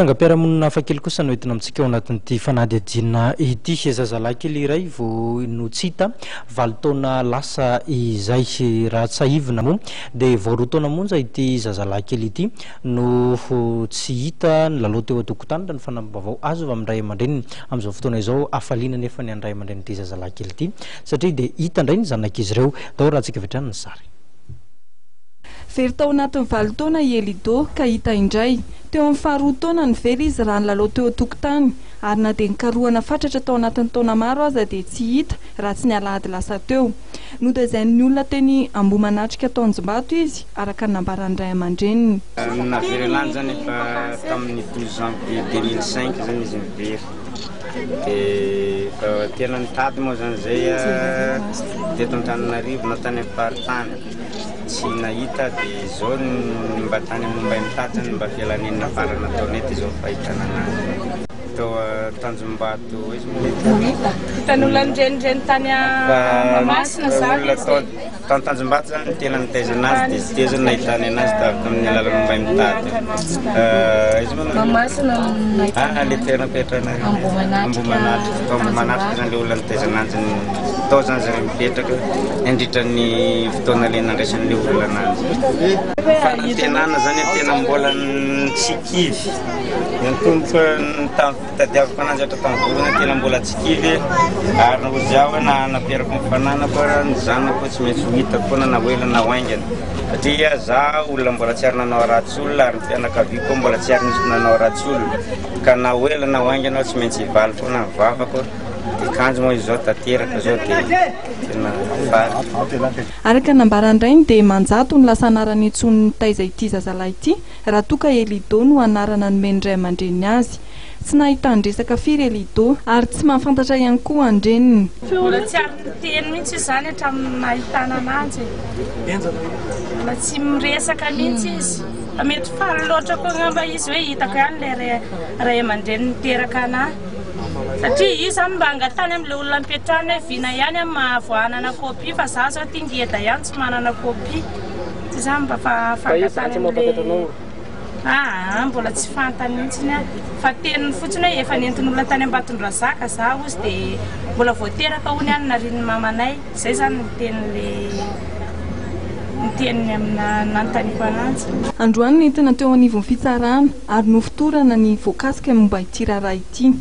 Trangam-piarahamonina hafakely kosa no entina amintsika ao anatin'ity fanadihadiana ity. Zazalahy kely iray vao no tsy hita valo taona lasa izay. Raha tsiahivina moa dia vao roa taona monja ity zazalahy kely ity no tsy hita nilalao teo an-tokotany raha ny fanampim-baovao azo avy amin'ny ray aman-dreniny. Amin'izao fotoana izao, hafaliana anefa ny an'ny ray aman-drenin'ity zazalahy kely ity satria dia hita indray ny zanak'izy ireo. Ndao rahantsika avy hatrany ny sary. Very tao anatin'ny valo taona i Elido ka hita indray. Teo amin'ny faharoa taona no very izy raha nilalao teo an-tokotany, ary na dia nikarohana fatratra tao anatin'ny taona maro aza dia tsy hita raha tsy ny alahady lasa teo. Notezain'ny olona teny Ambohimanatrika Tanjombato izy, araka ny nambaran'ny ray aman-dreniny. Navery an'azy zany efa tamin'ny 12 janvier 2005 zany izy nivery. Dia efa tena nitady moa zany zay teto Antananarivo na tany amin'ny faritany. Tsy nahita dia izao ny mba tany amin'ny mba mitady zany mba fialanenina farany nataonay dia izao fahitana anazy. Tao Tanjombato aiza moa ilay toerana? Hitan'olona nirenireny tany Mahamasina zany Olona tao tao Tanjombato zany no tena nitaiza anazy dia teo zany nahitany anazy tamin'ny alalan'ny mba mitady. Aiza moa Mahamasina no nahitana. Ah, ilay toerana fipetrahana. Ambohimanatrika. Ambohimanatrika. Tao Ambohimanatrika zany ilay olona nitaiza anazy tao zany zareo mipetraka nandritra ny fotoana ilay nandraisan'ilay olona anazy. Fanantenana zany tena mbola tsy kivy. Natomboka tamin'ny fitadiavako anazy hatra tamin'ny voalohany tena mbola tsy kivy ary hoy zaho hoe na hanaperako ny fananako ary ny zanako tsy maintsy ho hitako foana na ho ela na ho haingana satria za olona mbola tsy ary nanao ratsy olona ary ny fianakaviako mbola tsy ary nisy nanao ratsy olona ka na ho ela na ho haingana aho tsy maintsy hivaly foana ny vavako. Dia kanjo moa izao tanteraka izao dia tena faly. Araka ny nambaran-drainy dia Manjato no lasa anarana intsony nitaiza ity zazalahy ity raha toa ka Elido no anarana nomen'ny ray aman-dreniny azy. Tsy nahitan-dresaka firy Elido ary tsy mahafantatra ihany koa an-dreniny. Mbola tsy ary niteny mihitsy izy izany hatramin'ny nahitana ananjy e. Mbola tsy miresaka mihitsy izy. Fa mety faly loatra koa angamba izy hoe hitako ihany ilay ray aman-dreny niteraka anah. Satria io zany mba angatahany amin'ilay olona ampiantrano hoe vina ihany amin'ny mahavoahanana copie fa za zao aty ngeda ihany tsy manana copie. Ty zany mba fa fangatahany amin'ilay aa mbola tsy fantany mihitsy aho fa teniny fotsiny hoe efa nentin'olona tany Ambatondrazaka za hozy dia mbola vao teraka hono ihany narian'ny mamanay. Zay zany ny tenin'ilay ny teniny amina nanontaniako ananjy. Androany nentina teo anivon'ny fitsarana ary nofotorana ny voakasika momba ity raharaha ity.